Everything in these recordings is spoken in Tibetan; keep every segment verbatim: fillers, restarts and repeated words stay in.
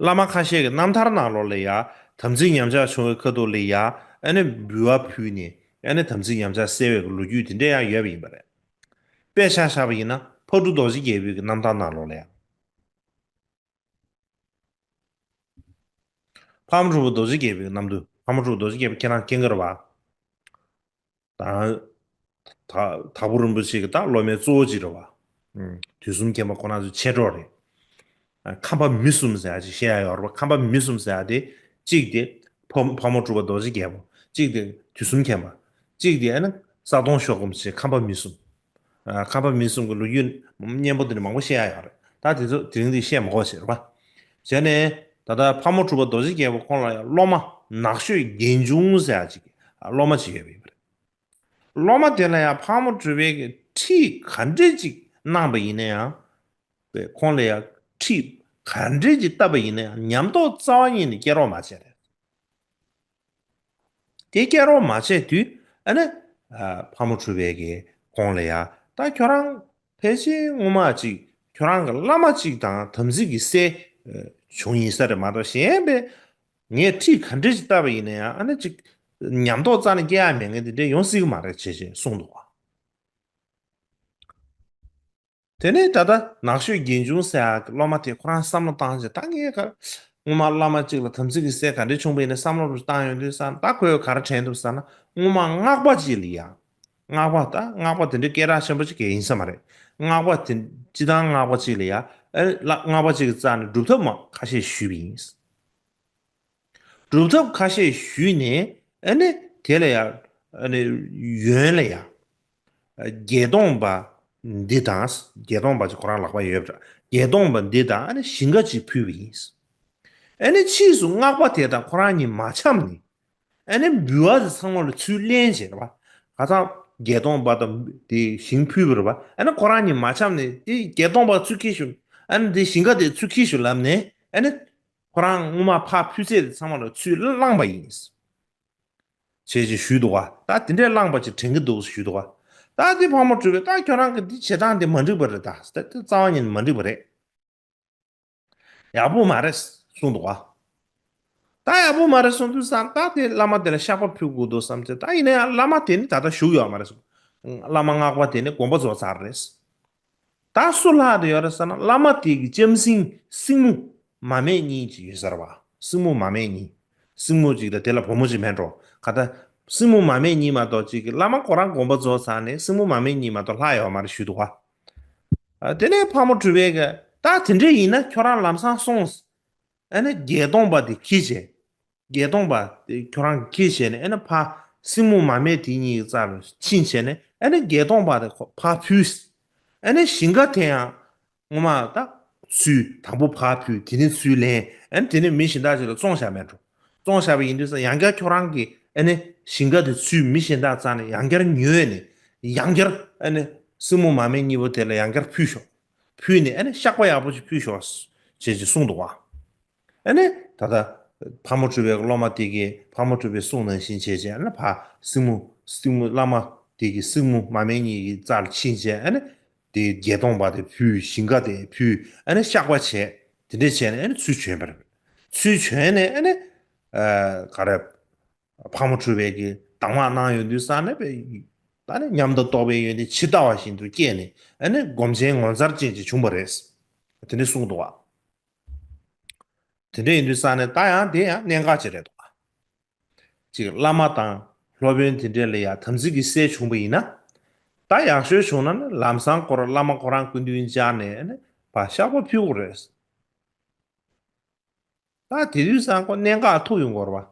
བླ་མ་ཁ་ཤས་ཀྱི་རྣམ་ཐར་ནང་ལོགས་ལ་ཡ་དམ་ཚིག་ཉམས་ཆག་བྱུང་བའི་ཁ་ཐུག་ལ་ཡ་ཨ་ནི་འབུལ་བ་ཕུལ་ནས་ཨ་ནི་དམ་ཚིག་ཉམས་ཆག་སེལ་བའི་ལོ་རྒྱུས་དེ་འདྲ་ཡང་ཡོད་པ་ཡིན་པ་རེད། དཔེ་ཆ་བཞག་པ་ཡིན་ན་ཕག་གྲུ་རྡོ་རྗེ་རྒྱལ་པོའི་གི་རྣམ་ཐར་ནང་ལོགས་ལ་ཡ། ཕག་མོ་གྲུ་པ་རྡོ་རྗེ་རྒྱལ་པོའི་རྣམ་ཐར། ཕག་མོ་གྲུ་པ་རྡོ་རྗེ་རྒྱལ་པོ་ཁྱེད་རང་མཁྱེན་གྱི་རེད་བ། ད་ད་དྭགས་པོ་རིན་པོ་ཆེ་གི་ད་སློབ་མའི་གཙོ་བོ་གཅིག་རེད་བ། ཨུམ། དུས་གསུམ་མཁྱེན་པ་ཁོ་རང་ཚོའི་མཆེད་གྲོགས་རེད། ཨ། ཁམས་པ་མི་གསུམ་ཟེར་ཡ་ཅིག་བཤད་ཡ་ཡོད་རེད་བ། ཁམས་པ་མི་གསུམ་ཟེར་ཡ་དེ་གཅིག་དེ་ཕག་ཕག་མོ་གྲུ་པ་རྡོ་རྗེ་རྒྱལ་པོ། གཅིག་དེ་དུས་གསུམ་མཁྱེན་པ། གཅིག་དེ་ཨ་ནི་ས་སྟོང་ཤོ་སྒོམ་ཞེས་ཁམས་པ་མི་གསུམ། ཨ། ཁམས་པ་མི་གསུམ་གྱི་ལོ་རྒྱུས་སྙན་པོ་དེ་འདྲ་མང་པོ་བཤད་ཡ་ཡོད་རེད། ད་དེ་ཚོ་དེ་རིང་འདི་བཤད་མ་དགོས་ཟེར་བ། བྱས་ནས་ད་ལྟ་ཕག་མོ་གྲུ་པ་རྡོ་རྗེ་རྒྱལ་པོ་ཁོང་ལ་ཡང་སློབ་མ་ནགས་ཤོད་དགེ་འབྱུང་ཟེར་ཡ་ཅིག་སློབ་མ་ཅིག་ཡོད་པ་ཡིན་པ་རེད། སློབ་མ་དེ་ལ་ཡང་ཕག་མོ་གྲུ་པས་ཀྱི་ཁྲིད་ག་འདྲས་ཅིག་གནང་པ་ཡིན་ན་ཡང་། ཁོང་ལ་ཡང་ཁྲིད་ག་འདྲས་ཅིག་བཏབ་པ་ཡིན་ན་ཡང་ཉམས་རྟོགས་རྩ་བ་ཉིད་ནས་སྐྱེ་རོགས་མ་བྱས་རེད། དེ་སྐྱེ་རོགས་མ་བྱས་དུས་ཨ་ནི། ཨ། ཕག་མོ་གྲུ་པས་ཀྱི་ཁོང་ལ་ཡ་ད་ཁྱོད་རང་ཕལ་ཆེར་སྔོན་མ་ཅིག་ཁྱོད་རང་གི་བླ་མ་ཅིག་དང་དམ་ཚིག་གི་སེལ་བྱུང་ཡིན་ས་རེད་མ་གཏོགས་གཞན་པའི་ངས་ཁྲིད་ག་འདྲ་ཅིག་བཏབ་པ་ཡིན་ན་ཡང་ཨ་ནི་ཅིག་ཉམས་རྟོགས་རྩ་ནས་སྐྱེ་ཡ་མེད་མཁན་དེ་འདྲ་ཡོང་སྲིད་ཀྱི་མ་རེད་ཅེས་ཅེས་གསུངས་འདུག་བ། དེ་ནས་ད་ལྟ་ནགས་ཤོད་དགེ་འབྱུང་ཟེར་ཡག་གི་སློབ་མ་དེ་ཁོ་རང་བསམ་བློ་བཏང་བྱས་ད་ངས་ག་སྔོན་མ་བླ་མ་གཅིག་ལ་དམ་ཚིག་གི་སེལ་ག་འདྲས་བྱུང་བ་ཡིན་ན་བསམ་བློ་རུ་བཏང་ཡོང་དུས་ཙང་ད་ཁོས་ག་རེ་དྲན་འདུག་ཟེར་ན་སྔོན་མ་སྔགས་པ་གཅིག་ལ་ཡ། སྔགས་པ་ད་སྔགས་པ་དེ་འདྲའི་སྐད་གྲགས་ཆེན་པོ་ཅིག་གས་ཡིན་ས་མ་རེད། སྔགས་པ་དེ་སྤྱི་བཏང་སྔགས་པ་གཅིག་ལ་ཡ་ཨ་ལ་སྔགས་པ་གཅིག་གི་རྩ་ནས་སྒྲུབ་ཐབས་མ་ཁ་ཤས་ཞུས་པ་ཡིན། སྒྲུབ་ཐབས་ཁ་ཤས་ཞུས་ནས་ཨ་ནི་དེ་ལ་ཡ་ཨ་ནི་ཡོན་ལ་ཡ་བརྒྱད་སྟོང་པ་འདི་དང་བརྒྱད་སྟོང་པ་ཅིག་ཁོ་རང་ལག་པ་ཡོད་པ་འདྲ། བརྒྱད་སྟོང་པ་འདི་དང་ཨ་ནི་ཞིང་ཁ་ཅིག་ཕུལ་བ་ཡིན། ཨ་ནི་ཕྱིས་སུ་སྔགས་པ་དེ་དང་ཁོ་རང་གཉིས་མ་འཆམ་ནས་ཨ་ནི་འབུལ་བ་དེ་ཚང་མ་ལ་ཚུར་ལེན་བྱས་རེད་བ། ཁ་སང་བརྒྱད་སྟོང་པ་དང་དེ་ཞིང་ཕུལ་བ་རེད་བ། ཨ་ནི་ཁོ་རང་གཉིས་མ་འཆམ་ནས་དེ་བརྒྱད་སྟོང་པ་ཚུར་ཁྱེར་ཤོག་ཨ་ནི་དེ་ཞིང་ཁ་དེ་ཚུར་ཁྱེར་ཤོག་ལབ་ནས་ཨ་ནི། ཁོ་རང་སྔོན་མ་ཕར་ཕུལ་ཚད་དེ་ཚང་མ་ལ་ཚུར་བླངས་པ་ཡིན། བྱས་ཅེས་ཞུས་འདུག་ག་ད་དེ་འདྲའི་བླངས་པ་ཅིག་དྲན་གྱི་འདུག་ཞུས་འདུག་ག་ད་དེ་ཕག་མོ་གྲུ་པས་ད་ཁྱོད་རང་གི་འདི་བྱེད་སྟངས་དེ་མ་འགྲིག་པ་རེད། ད་དེ་རྩ་བ་ཉིད་ནས་མ་འགྲིག་པ་རེད། ཡག་པོ་མ་རེད་གསུངས་འདུག་ག་ད་ཡག་པོ་མ་རེད་གསུངས་དུས་ཙང་ད་དེ་བླ་མ་དེ་ལ་བཤགས་པ་ཕུལ་དགོས་འདུག་བསམ་ཚེ་ད་ཡིན་ན་ཡང་བླ་མ་དེ་ནི་ད་ལྟ་བཞུགས་ཡོད་མ་རེད་གསུངས། བླ་མ་སྔགས་པ་དེ་ནི་དགོངས་པ་རྫོགས་ཚར་རེད། ད་སུ་ལྷག་བསྡད་ཡོད་རེད་ཟེར་ན་བླ་མ་དེ་གི་ལྕམ་སྲིང་སྲིང་མོ་མ་སྨད་གཉིས་ཅིག་ཡོད་ས་རེད་བ། སྲིང་མོ་མ་སྨད་གཉིས། སྲིང་མོ་གཅིག་དང་དེ་ལ་བུ་མོ་གཅིག་མེད་འགྲོ། ག་ད་སྲིང་མོ་མ་སྨད་གཉིས་མ་གཏོགས་གཅིག་གི་བླ་མ་ཁོ་རང་དགོངས་པ་རྫོགས་ཚར་ནས་སྲིང་མོ་མ་སྨད་གཉིས་མ་གཏོགས་ལྷག་ཡོད་མ་རེད་ཞུས་འདུག་བ། ཨ། དེ་ནས་ཕག་མོ་གྲུ་པས་གི་ད་དེ་འདྲ་ཡིན་ན་ཁྱོད་རང་ལམ་སང་སོང་། ཨ་ནི་བརྒྱད་སྟོང་པ་དེ་ཁྱེར་བྱས། བརྒྱད་སྟོང་པ་དེ་ཁྱོད་རང་གིས་ཁྱེར་བྱས་ནས་ཨ་ནི་ཕ་སྲིང་མོ་མ་སྨད་དེ་གཉིས་ཀྱི་རྩ་ལ་ཕྱིན་བྱས་ནས་ཨ་ནི་བརྒྱད་སྟོང་པ་དེ་ཁོ་ཕར་ཕུལ། ཨ་ནི་ཞིང་ཁ་དེ་ཡང་སྔོན་མ་ད་ཚུར་དང་པོ་ཕར་ཕུལ། དེ་ནས་ཚུར་ལེན། ཨ་ནི་དེ་ནས་མི་གཞན་དག་ཅིག་ལ་བཙོང་བཞག་མེད་འགྲོ། བཙོང་བཞག་པ་ཡིན་དུས་ཙང་ཡང་བསྐྱར་ཁྱོད་རང་གིས་ཨ་ནི་ཞིང་ཁ་དེ་ཚུར་མི་གཞན་དག་རྩ་ནས་ཡང་བསྐྱར་ཉོས་ནས་ཡང་བསྐྱར་ཨ་ནི་སྲིང་མོ་མ་སྨད་གཉིས་པོ་དེ་ལ་ཡང་བསྐྱར་ཕུལ་ཤོག་ཕུལ་ནས་ཨ་ནི་བཤགས་པ་ཡག་པོ་ཞིག་ཕུལ་ཤོག་ཅེས་ཅིག་གསུངས་འདུག་བ། ཨ་ནི་ད་ལྟ་ཕག་མོ་གྲུ་པའི་སློབ་མ་དེ་གིས་ཕག་མོ་གྲུ་པའི་གསུང་ནང་བཞིན་བྱས་བྱས་ཨ་ནི་ཕ་སྲིང་མོ་སྲིང་མོ་བླ་མ་དེ་གིས་སྲིང་མོ་མ་སྨད་གཉིས་ཀྱི་རྩ་ལ་ཕྱིན་བྱས་ཨ་ནི་དེ་བརྒྱད་སྟོང་པ་དེ་ཕུལ། ཞིང་ཁ་དེ་ཕུལ། ཨ་ནི་བཤགས་པ་བྱས། དེ་འདྲས་བྱས་ནས་ཨ་ནི་ཚུར་བྱོན་པ་རེད། ཚུར་བྱོན་ནས་ཨ་ནི་ཨ་ག་རེ་ཕག་མོ་གྲུ་པའི་གི་གདམས་ངག་གནང་ཡོང་དུས་ཙང་ནས་པའི་ད་ནི་ཉམས་དང་རྟོགས་པའི་ཡོན་ཏན་ཇི་ལྟ་བ་བཞིན་དུ་སྐྱེས་ནས་ཨ་ནི་སྒོམ་ཆེན་ངོ་མཚར་ཅན་ཅིག་བྱུང་བ་རེད། དེ་འདྲས་གསུངས་འདུག་བ། དེ་འདྲ་ཡིན་དུས་ཙང་ནས་ད་ཡང་དེ་ཡང་གནད་འགག་ཅིག་རེད་འདུག་ག་གཅིག་བླ་མ་དང་སློབ་དཔོན་དེ་འདྲ་ལ་ཡང་དམ་ཚིག་གི་སེལ་བྱུང་བ་ཡིན་ན། ད་ཡག་ཤོས་བྱུང་ན་ནི་ལམ་སང་ཁོ་རང་བླ་མ་ཁོ་རང་སྐུ་མདུན་བཅར་ནས་ནི་ཕར་བཤགས་པ་ཕུལ་དགོས་རེད། ད་དེ་དུས་ཙང་ཁོ་གནད་འགག་ཐུག་ཡོང་གི་རེད་བ།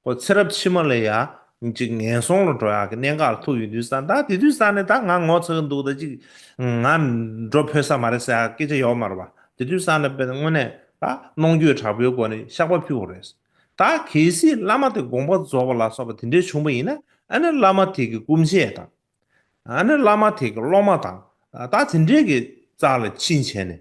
ཁོ་ཚེ་རབས་ཕྱི་མ་ལ་ཡང་ཅིག་ངན་སོང་ལ་འགྲོ་ཡག་གི་གནད་འགག་ལ་ཐུག་ཡོང་དུས་ཙང་ད་དེ་དུས་ཙང་ནས་ད་ང་ངོ་ཚ་གི་འདུག་ད་ཅིག་ང་འགྲོ་ཕོད་ས་མ་རེད་ཟེར་ཡག་སྐད་ཆ་ཡོད་མ་རེད་བ། དེ་དུས་ཙང་ནས་དཔེ་དངོས་གནས་ད་གནོང་འགྱོད་དྲག་པོའི་སྒོ་ནས་བཤགས་པ་ཕུལ་དགོས་རེད། ད་གལ་སྲིད་བླ་མ་དེ་དགོངས་པ་རྫོགས་པ་ལ་སོགས་པ་དེ་འདྲས་བྱུང་བ་ཡིན་ན་ཨ་ནི་བླ་མ་དེ་གི་སྐུ་མཆེད་དང་། ཨ་ནི་བླ་མ་དེ་གི་སློབ་མ་དང་ད་དེ་འདྲས་ཀྱི་རྩ་ལ་ཕྱིན་བྱས་ནས།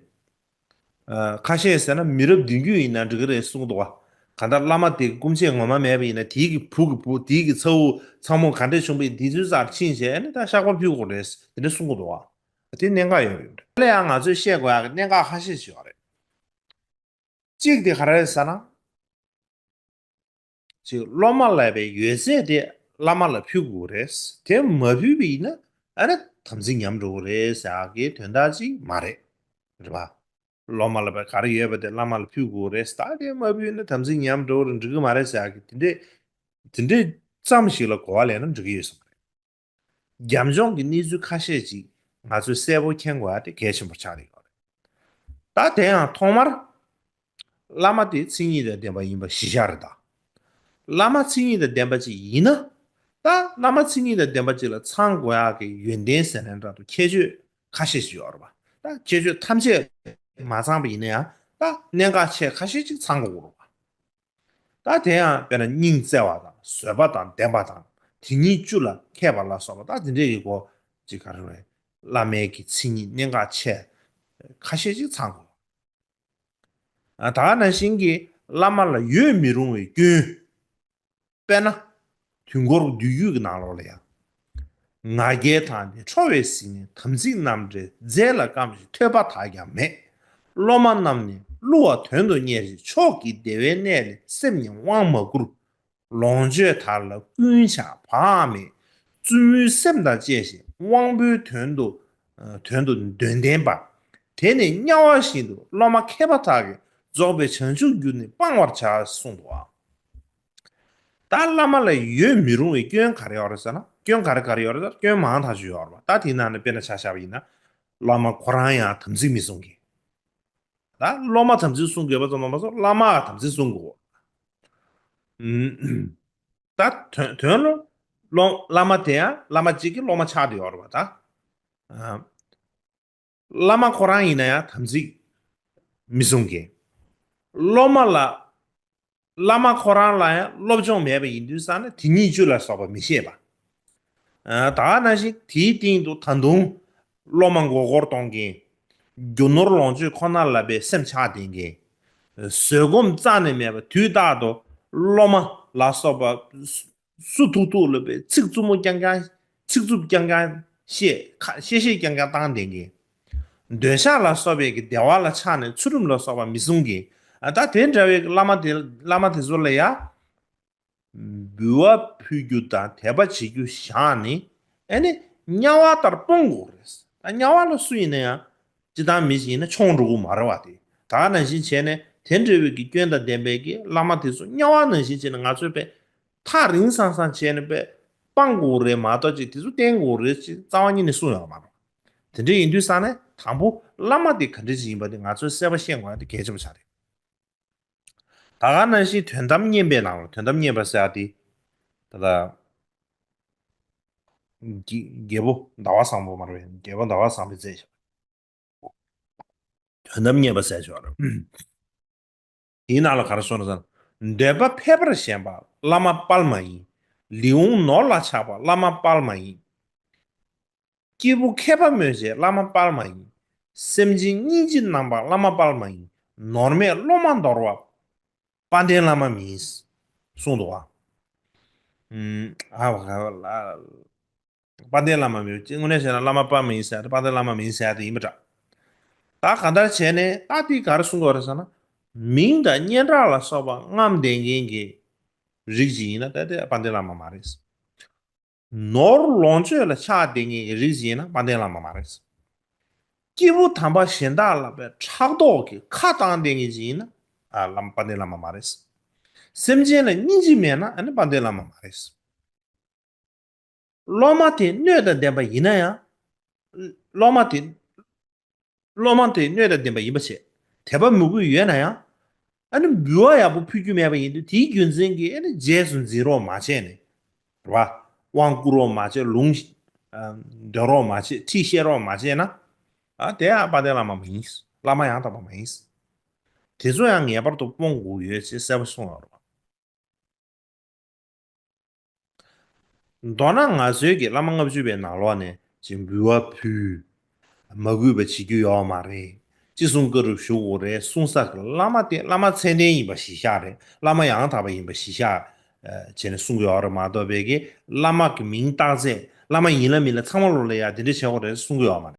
ཨ། ཁ་ཤས་ཟེར་ན་མི་རབས་བདུན་བརྒྱུད་ཡིན་ན་འགྲིག་གི་རེད་གསུངས་འདུག་བ། གང་ལྟར་བླ་མ་དེ་གི་སྐུ་མཆེད་ངོ་མ་མེད་པ་ཡིན་ན་དེའི་གི་བུ་གི་བུ་དེའི་གི་ཚ་བོ་ཚ་མོ་ག་འདྲས་བྱུང་བ་ཡིན་དེ་ཚོའི་རྩར་ཕྱིན་བྱས་ནས་ད་བཤགས་པ་ཕུལ་དགོས་རེད་དེ་འདྲས་གསུངས་འདུག་བ། དེ་གནད་འགག་ཡོད་རེད། དེ་ལ་ཡང་ང་ཚོས་བཤད་དགོས་ཡག་གི་གནད་འགག་ཁ་ཤས་ཤིག་ཡོད་རེད། གཅིག་དེ་ག་རེ་རེད་ཟེར་ན། ཅིག་སློབ་མ་ལ་བའི་ཡོད་ཚད་དེ་བླ་མ་ལ་ཕུལ་དགོས་རེད། དེ་མ་ཕུལ་བ་ཡིན་ན་ཨ་ནི་དམ་ཚིག་ཉམས་འགྲོ་གི་རེད་ཟེར་གི་དོན་དག་ཅིག་མ་རེད། རེད་པ། སློབ་མ་ལ་བའི་ག་རེ་ཡོད་པ་དེ་བླ་མ་ལ་ཕུལ་དགོས་རེད། ད་དེ་མ་ཕུལ་ན་དམ་ཚིག་ཉམས་འགྲོ་གི་རེད། འགྲིག་གི་མ་རེད་ཟེར་གི་དེ་འདྲས་དེ་འདྲས་ཙམ་ཞིག་ལ་གོ་བ་ལེན་ན་འགྲིག་གི་ཡོད་བསམ་གི་རེད། རྒྱབ་ལྗོངས་ཀྱི་གནས་ཚུལ་ཁ་ཤས་ཅིག་ང་ཚོས་གསལ་པོ་མཁྱེན་དགོས་ཡ་དེ་གལ་ཆེན་པོ་ཆགས་ཀྱི་ཡོད་རེད། ད་དེ་ཡང་ཐོག་མར་བླ་མ་དེ་མཚན་ཉིད་དང་ལྡན་པ་ཡིན་པ་གཞི་བཞག་རེད་ད། བླ་མ་མཚན་ཉིད་དང་ལྡན་པ་ཅིག་ཡིན་ན། ད་བླ་མ་མཚན་ཉིད་དང་ལྡན་པ་ཅིག་ལ་ཚང་དགོས་ཡ་གི་ཡོན་ཏན་ཟེར་ན་འདྲ་འདུག་ཁྱད་ཆོས་ཁ་ཤས་ཤིག་ཡོད་རེད་པ། ད་ཁྱད་ཆོས་ཐམས་ཅད་མ་ཚང་པ་ཡིན་ན་ཡང་ད་གནད་འགག་ཆེ་ཁ་ཤས་ཅིག་ཚང་དགོས་རེད་པ། ད་དེ་ཡང་དཔེར་ན་སྙིང་བརྩེ་བ་དང་བཟོད་པ་དང་ལྡན་པ་དང་དེ་ཉིད་བཅུ་ལ་མཁས་པ་ལ་སོགས་པ་ད་དེ་འདྲས་ཀྱི་སྒོ་ཅིག་ག་རེ་རེད། བླ་མའི་གི་མཚན་ཉིད་གནད་འགག་ཆེ་ཁ་ཤས་ཅིག་ཚང་དགོས། ཨ་ད་ག་ནང་བཞིན་གྱི་བླ་མ་ལ་ཡོད་མི་རུང་བའི་སྐྱོན། དཔེར་ན། དུས་འཁོར་བསྡུས་རྒྱུད་ཀྱི་ནང་ལོགས་ལ་ཡང་། ང་རྒྱལ་དང་ནི་ཁྲོ་བས་ཟིན་ནས་དམ་ཚིག་རྣམ་བྲལ་རྫས་ལ་སྐམ་ཞིང་ཐོས་པ་དག་ཀྱང་མེད། སློབ་མ་རྣམས་ནི་བསླུ་བ་དོན་དུ་གཉེར་ཞིང་མཆོག་གི་བདེ་བའི་གནས་ལས་སེམས་ཉིད་དབང་མ་བསྐུར། ལོངས་སྤྱོད་དག་ལ་ཀུན་བྱ་བའང་མེད། བཙུན་མོའི་སེམས་དང་བཅས་ཤིང་དབང་པོའི་དོན་དུ་དོན་དུ་འདོད་ལྡན་པ། དེ་ནི་དམྱལ་བ་བཞིན་དུ་སློབ་མ་མཁས་པ་དག་གིས་རྫོགས་པའི་བྱང་ཆུབ་རྒྱུ་ནི་སྤང་བར་བྱ་གསུངས་འདུག་ཨ། ད་བླ་མ་ལ་ཡོད་མི་རུང་བའི་སྐྱོན་ག་རེ་ཡོད་རེད་ཟེར་ན། སྐྱོན་ག་རེ་ག་རེ་ཡོད་རེད་ཟེར་ན་སྐྱོན་མང་ཐག་ཆོད་ཡོད་རེད་པ། ད་དེའི་ནང་ནས་དཔེར་ན་ཆ་བཞག་པ་ཡིན་ན། བླ་མ་ཁོ་རང་ཡང་དམ་ཚིག་མི་སྲུང་མཁན། ད་སློབ་མ་དམ་ཚིག་སྲུང་དགོས་པ་ཙམ་མ་ཟད་བླ་མ་དམ་ཚིག་སྲུང་དགོས། ཨུམ། ད་དོན་དོན་ལ་སློབ་བླ་མ་དེ་ཡང་བླ་མ་གཅིག་གི་སློབ་མ་ཆགས་བསྡད་ཡོད་རེད་པ་ད། ཨ། བླ་མ་ཁོ་རང་ཡིན་ན་ཡང་དམ་ཚིག་མི་སྲུང་མཁན། སློབ་མ་ལ། བླ་མ་ཁོ་རང་ལ་ཡང་སློབ་སྦྱོང་མེད་པ་ཡིན་དུས་ཙང་ན་དེ་ཉིད་བཅུ་ལ་སོགས་པ་མི་ཤེས་པ། ཨ། ད་ག་ནང་བཞིན་དེའི་སྟེང་དུ་ད་དུང་སློབ་མ་མགོ་སྐོར་གཏོང་མཁན། རྒྱུ་ནོར་ལོངས་སྤྱོད་ཁོ་ན་ལ་བའི་སེམས་ཆགས་བསྡད་མཁན། བཟོད་སྒོམ་རྩ་ནས་མེད་པ་དུས་རྟག་ཏུ་སློབ་མ་ལ་སོགས་པ། སུ་ཐུག་ཐུག་ལ་བའི་ཚིག་རྩུབ་མོ་རྐྱང་རྐྱང་། ཚིག་རྩུབ་རྐྱང་རྐྱང་བཤད། ཁ་བཤད་བཤད་རྐྱང་རྐྱང་བཏང་བསྡད་མཁན། འདོད་ཆགས་ལ་སོགས་པའི་གི་བདེ་བ་ལ་ཆགས་ནས་ཚུལ་ཁྲིམས་ལ་སོགས་པ་མི་སྲུང་མཁན། ཨ། ད་དེ་འདྲ་བའི་བླ་མ་དེ་བླ་མ་དེ་ཚོ་ལ་ཡ། འབུལ་བ་ཕུལ་རྒྱུ་དང་དད་པ་བྱེད་རྒྱུ་བཞག་ནས་ཨ་ནི་དམྱལ་བ་ལྟར་སྤོང་དགོས་རེད། ད་དམྱལ་བ་ལ་སུ་ཡིན་ན་ཡང་། སྤྱིར་བཏང་མི་ཞིག་ཡིན་ན་མཆོང་འགྲོ་གི་མ་རེད་བ་དེ། ད་ག་ནང་བཞིན་བྱས་ནས་དེ་འདྲ་བའི་གི་སྐྱོན་དང་ལྡན་པའི་གི་བླ་མ་དེ་ཚོ་དམྱལ་བ་ནང་བཞིན་བྱས་ནས་ང་ཚོས་པས་ཐག་རིང་སང་སང་བྱས་ནས་པས་སྤང་དགོས་རེད་མ་གཏོགས་ཅིག་དེ་ཚོ་བསྟེན་དགོས་རེད་ཅེས་རྩ་བ་ཉིད་ནས་གསུངས་ཡོད་མ་རེད། དེ་འདྲ་ཡིན་དུས་ཙང་ནས་དང་པོ་བླ་མ་དེ་ག་འདྲ་ཞིག་ཡིན་པ་དེ་ང་ཚོས་གསལ་པོ་ཤེས་དགོས་ཡ་དེ་གལ་ཆེན་པོ་ཆགས་རེད། ད་ག་ནང་བཞིན་དོན་དམ་བསྙེན་པའི་ནང་ལ་དོན་དམ་བསྙེན་པ་ཟེར་ཡ་དེ། ད་ལྟ། རྒྱལ་རྒྱལ་པོ་ཟླ་བ་བཟང་པོ་མ་རེད། རྒྱལ་པོ་ཟླ་བ་བཟང་པོས་མཛད་བཞག་དོན་དམ་བསྙེན་པ་ཟེར་ཆོག་རེད། དེའི་ནང་ལ་ག་རེ་གསུངས་རེད་ཟེར་ན། འདོད་པ་ཕལ་པར་ཞེན་པ་བླ་མ་དཔལ་མ་ཡིན། ལུས་འོང་ནོར་ལ་ཆགས་པ་བླ་མ་དཔལ་མ་ཡིན། སྐྱེས་བུ་མཁས་པ་སྨོད་བྱེད་བླ་མ་དཔལ་མ་ཡིན། སེམས་ཅན་སྙིང་རྗེ་རྣམ་པ་བླ་མ་དཔལ་མ་ཡིན། ནོར་མེད་སློབ་མ་འདོར་བ་དཔལ་ལྡན་བླ་མ་མིན། གསུངས་འདུག་བ། ཨ། དཔལ་ལྡན་བླ་མ་མིན། དངོས་གནས་བྱས་ན་བླ་མ་དཔལ་མ་ཡིན་ཟེར་ཏེ་དཔལ་ལྡན་བླ་མ་མིན་ཟེར་ཏེ་ཡིན་པ་འདྲ། ད་གང་ལྟར་བྱས་ནས་ད་དེ་ག་རེ་གསུང་གི་ཡོད་རེད་ཟེར་ན། མིང་དང་སྙན་གྲགས་ལ་སོགས་པ་རྔམ་ལྡན་མཁན་གྱི་རིགས་ཅིག་ཡིན་ན་ད་དེ་དཔལ་ལྡན་བླ་མ་མ་རེད། ནོར་ལོངས་སྤྱོད་ལ་ཆགས་བསྡད་མཁན་གྱི་རིགས་ཅིག་ཡིན་ན་དཔལ་ལྡན་བླ་མ་མ་རེད། སྐྱེས་བུ་དམ་པ་གཞན་དག་ལ་པའི་ཕྲག་དོག་གི་ཁ་བཏང་བསྡད་མཁན་ཅིག་ཡིན་ན་ཨ་བླ་མ་དཔལ་ལྡན་བླ་མ་མ་རེད། སེམས་ཅན་ལ་སྙིང་རྗེ་མེད་ན་ཨ་ནི་དཔལ་ལྡན་བླ་མ་མ་རེད། སློབ་མ་དེ་སྣོད་དང་ལྡན་པ་ཡིན་ན་ཡང་། སློབ་མ་དེ། སློབ་མ་དེ་སྣོད་དང་ལྡན་པ་ཡིན་པ་བྱས། དད་པ་མོས་གུས་ཡོད་ན་ཡང་། ཨ་ནི་འབུལ་བ་ཡག་པོ་ཕུལ་རྒྱུ་མེད་པ་ཡིན་དུས་དེའི་རྒྱུ་མཚན་གྱིས་ཨ་ནི་རྗེས་སུ་འཛིན་རོགས་མ་བྱས་ནས། རེད་བ། དབང་བསྐུར་རོགས་མ་བྱས། ལུང་། ཨ། འདོན་རོགས་མ་བྱས། ཁྲིད་བཤད་རོགས་མ་བྱས་ན། ཨ། དེ་ཡང་དཔལ་ལྡན་བླ་མ་མ་ཡིན། བླ་མ་ཡང་དག་པ་མ་ཡིན། དེ་ཚོ་ཡང་ངེས་པར་དུ་སྤོང་དགོས་ཡོད་ཅེས་གསལ་པོ་གསུངས་ཡོད་རེད་བ། མདོར་ན་ང་ཚོའི་གི་བླ་མ་ལྔ་བཅུ་པའི་ནང་ལོགས་ནས་ཅིག་འབུལ་བ་ཕུལ། མ་གུས་པ་བྱེད་རྒྱུ་ཡོད་མ་རེད། ཅི་གསུང་བཀའ་སྒྲུབ་ཞུ་དགོས་རེད་གསུང་ས་གི་བླ་མ་དེ་བླ་མ་ཚད་ལྡན་ཡིན་པ་གཞི་བཞག་རེད། བླ་མ་ཡང་དག་པ་ཡིན་པ་གཞི་བཞག་བྱས་ནས་གསུང་གི་ཡོད་རེད་མ་གཏོགས་པའི་གི་བླ་མ་གི་མིང་བཏགས་ཚད་བླ་མ་ཡིན་ལ་མིན་ལ་ཚང་མ་ལོ་ལ་ཡ་དེ་འདྲ་བྱེད་དགོས་རེད་གསུང་གི་ཡོད་མ་